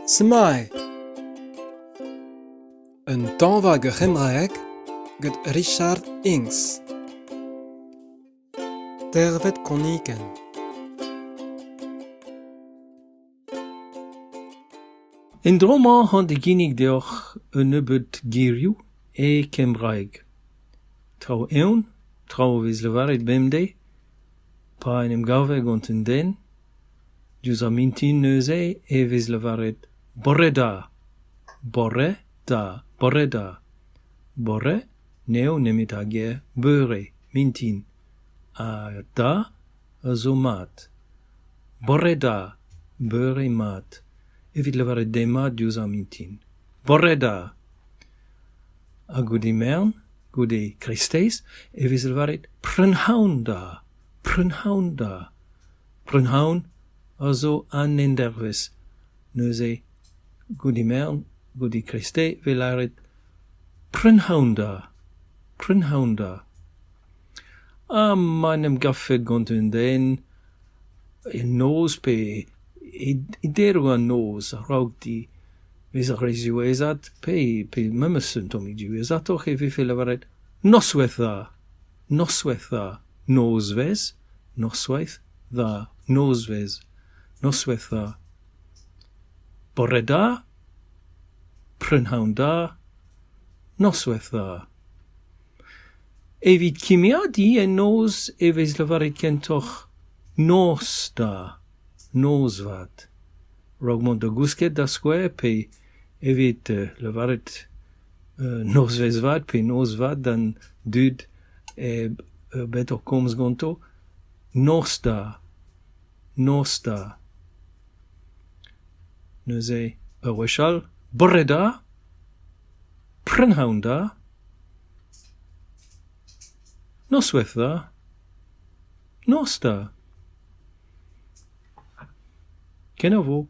Smile. Un tañva hag ur c'hembraeg gant Richard Inks. Teirvet kronikenn. En dro-mañ hon da ginnig deoc'h un nebeud gerioù e kembraeg. Traoù eeun, traoù a vez lavaret bemdez pa en em gaver gant un den. Diouzh ar mintin neuze e vez lavaret bore da, bore da, bore da. Bore n'eo nemet ar ger beure, mintin, ha da a zo mat. Bore da, beure mat, evit lavaret demat diouzh ar mintin. Bore da! Ha goude merenn, goude kreisteiz, e vez lavaret prynhawn da, prynhawn da. Prynhawn a zo an endervezh. Neuze, goude merenn, goude kreisteiz, e vez lavaret prynhawn da, prynhawn da. Ha ma en em gavfed gant un den en noz pe e deroù an noz a-raok di vezañ re ziwezhat pe pe memes un tammig diwezhatoc'h e vefe lavaret noswaith dda, noswaith dda, nozvezh, noswaith dda, nozvezh, noswaith dda. Bore da, prynhawn da, noswaith dda. Evit kimiadiñ en noz e vez lavaret kentoc'h noz da, noz vat. A-raok mont da gousket da skouer pe evit lavaret nozvezh vat pe noz vat d'an dud bet o komz ganto, noz da, noz da. Neuze ur wech all, bore da, prynhawn da. Noswaith dda. Nos da. Kenavo.